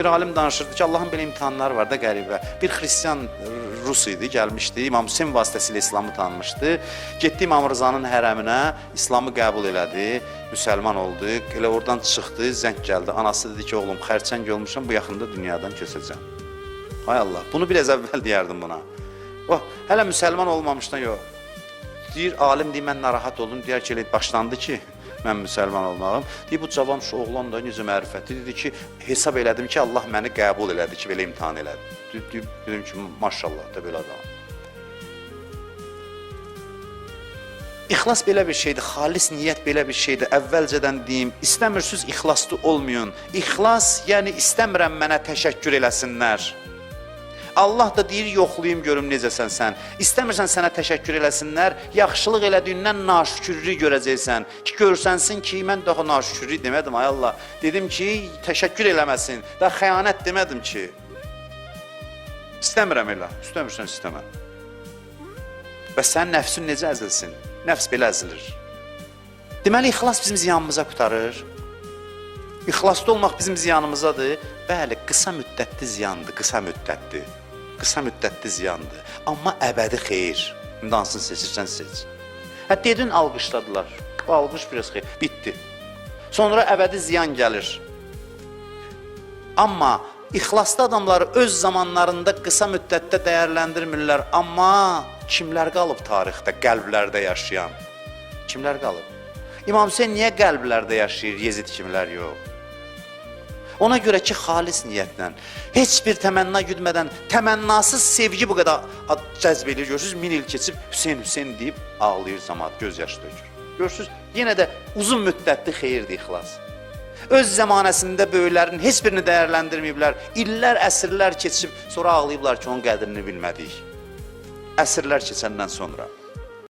Bir alim danışırdı ki, Allahın belə imtahanları var da qəribə. Bir xristian rus idi, gəlmişdi, İmam Hüseyn vasitəsilə İslamı tanımışdı. Getdi İmam Rızanın hərəminə, İslamı qəbul elədi, müsəlman oldu. Elə oradan çıxdı, zəng gəldi. Anası dedi ki, oğlum, xərçəng olmuşam, bu yaxında dünyadan köçəcəm. Hay Allah, bunu biraz əvvəl deyərdim buna. Oh, hələ müsəlman olmamışdan yox. Deyir, alim deyir, mən narahat oldum. Deyər ki, elə başlandı ki, mən müsəlman olmağım. Deyir, bu cavan şu oğlan da necə mərifətli. Dedi ki, hesab elədim ki, Allah məni qəbul elədi ki, belə imtahan elədi. Dedim ki, maşallah da belə adam. İxlas belə bir şeydir, xalis niyyət belə bir şeydir. Əvvəlcədən deyim, istəmirsiniz ixlaslı olmayın. İxlas, yəni istəmirəm mənə təşəkkür eləsinlər. Allah da deyir, yoxlayım görüm necəsən sən. İstəmirsən sənə təşəkkür eləsinlər, yaxşılıq elədiyindən naşükürlük görəcəksən. Ki görsənsin ki, mən daha naşükürlük demədim ay Allah. Dedim ki, təşəkkür eləməsin. Daha xəyanət demədim ki. İstəmirəm elə. İstəmirsən, istəmə. Bəs sənin nəfsin necə əzilsin? Nəfs belə əzilir. Deməli, ixlas bizim ziyanımıza qurtarır. İxlaslı olmaq bizim ziyanımızadır. Bəli, qısa müddətli ziyandır, qısa müddətli. Qısa müddətli ziyandır. Amma əbədi xeyir. İndi hansını seçirsən seç. Hə dedin alqışladılar. Bu alqış biraz xeyir. Bitdi. Sonra əbədi ziyan gəlir. Amma ixlaslı adamları öz zamanlarında qısa müddətdə dəyərləndirmirlər. Amma kimlər qalıb tarixdə, qəlblərdə yaşayan? Kimlər qalıb? İmam Hüseyn niyə qəlblərdə yaşayır, Yezid kimlər yox? Ona görə ki, xalis niyyətlə, heç bir təmənna güdmədən, təmənnasız sevgi bu qədər cəzb eləyir. Görürsüz, 1000 il keçib Hüseyn, Hüseyn deyib ağlayır camaat, göz yaşı tökür. Görürsüz, yenə də uzun müddətli xeyirdir ixlas. Öz zəmanəsində böyüklərin heç birini dəyərləndirməyiblər. İllər, əsrlər keçib, sonra ağlayıblar ki, onun qədrini bilmədik. Əsrlər keçəndən sonra.